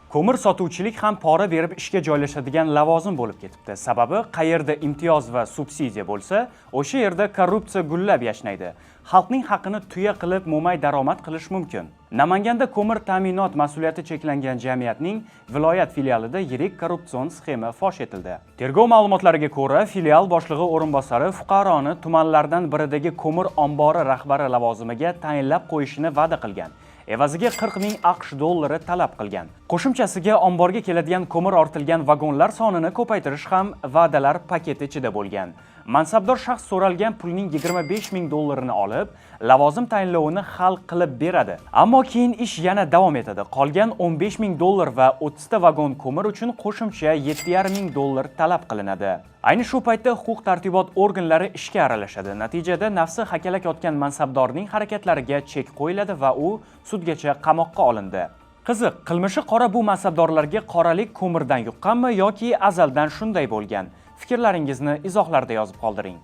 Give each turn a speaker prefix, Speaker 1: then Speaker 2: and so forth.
Speaker 1: Ko'mir sotuvchilik ham pora berib ishga joylashadigan lavozim bo'lib ketibdi. Sababi, qayerda imtiyoz va subsidiya bo'lsa, o'sha yerda korrupsiya gullab yashnaydi. Xalqning haqini tuya qilib mo'may daromad qilish mumkin. Namanganda ko'mir ta'minot mas'uliyati cheklangan jamiyatning viloyat filialida yirik korrupsion sxema fosh etildi. Tergov ma'lumotlariga ko'ra, filial boshlig'i o'rinbosari fuqaroni tumanlardan biridagi ko'mir ombori rahbari lavozimiga tayinlab qo'yishini va'da qilgan. Evaziga 40 ming AQSh dollari talab qilgan. Qo'shimchasiga, omborga keladigan ko'mir ortilgan vagonlar sonini ko'paytirish ham va'dalar paketi ichida bo'lgan. Mansabdor shaxs so'ralgan pulning 25 ming dollarini olib, lavozim tayinlovini hal qilib beradi. Ammo keyin ish yana davom etadi. Qolgan 15 ming dollar va 30 ta vagon ko'mir uchun qo'shimcha 7,5 ming dollar talab qilinadi. Ayni shu paytda huquq tartibot organlari ishga aralashadi. Natijada nafsi hakalak otgan mansabdorning harakatlariga chek qo'yiladi va u sudgacha qamoqqa olindi. Qiziq, qilmishi qora bu mansabdorlarga qoralik ko'mirdan yuqqanmi yoki azaldan shunday bo'lgan? Fikrlaringizni izohlarda yozib qoldiring.